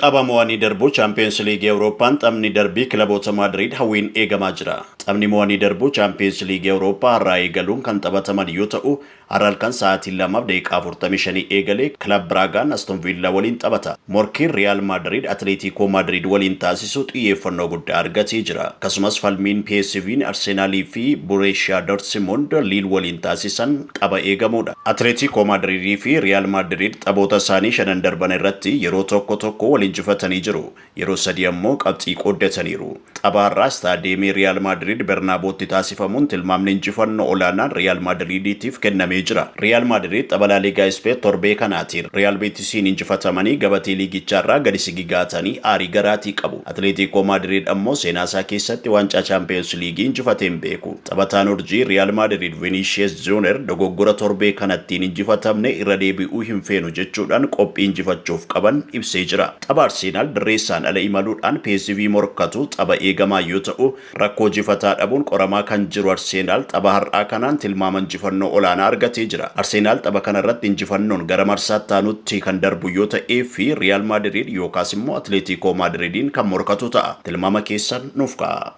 Tapha mo'anii darbuu Chaampiyoons Liigii Awurooppaan taphni darbii kilaboota Maadriid hawwiin eegamaa jira. Taphni mo'anii darbuu Chaampiyoons Liigii Awurooppaa har'aa eegaluun kan taphataman yoo ta'u, har'a halkan sa'aatii 2:45 eegalee Kilab Biraagaan Aston Villaa waliin taphata. Morkiin Riyaal Maadriid Atileetiikoo Maadriid waliin taasisu xiyyeeffannoo guddaa argatee jira. Akkasumas falmiin PSV'n Arsenaalii fi Borussiyaa Dortmund Liil waliin taasisan tapha eegamudha. Atileetiikoo Maadriidii fi Riyaal Maadriid taphoota isaanii shanan darban irratti yeroo tokko tokko wal injifatanii jiru. Yeroo sadi ammoo qabxii qooddataniiru. Tapha har'aa istaadiyeemii Riyaal Maadriid Bernaabootti taasifamuun tilmaamni injifannoo olaanaan Riyaal Maadriidiitiif kennamee jira. Riyaal Maadriid tapha Laaligaa Ispeen torbee kanaatiin Riyaal Beetisiin injifatamanii gabatee liigichaarraa gadi sigigaatanii aarii garaatii qabu. Atileetiikoo Maadriid ammoo seenaa isaa keessatti waancaa Chaampiyoons Liigii injifatee hin beeku. Taphataan urjii Riyaal Maadriid Vinicius Junior dogoggora torbee kanattiin injifatamne irra deebi'uu hin feenu jechuudhaan qophii injifachuuf qaban ibsee jira. Tapha Arsenaal dirreessaan ala imaluudhaan PSV morkatu tapha eegamaa yoo ta'u, rakkoo jifataa dhabuun qoramaa kan jiru Arsenaal tapha har'aa kanaan tilmaama injifannoo olaanaa argatee jira. Arsenaal tapha kanarratti injifannoon gara marsaatti aanutti kan darbu yoo ta'ee fi Riyaal Maadriid yookaas immoo Atileetiikoo Maadriidiin kan morkatu ta'a. Tilmaama keessan nuuf ka'a.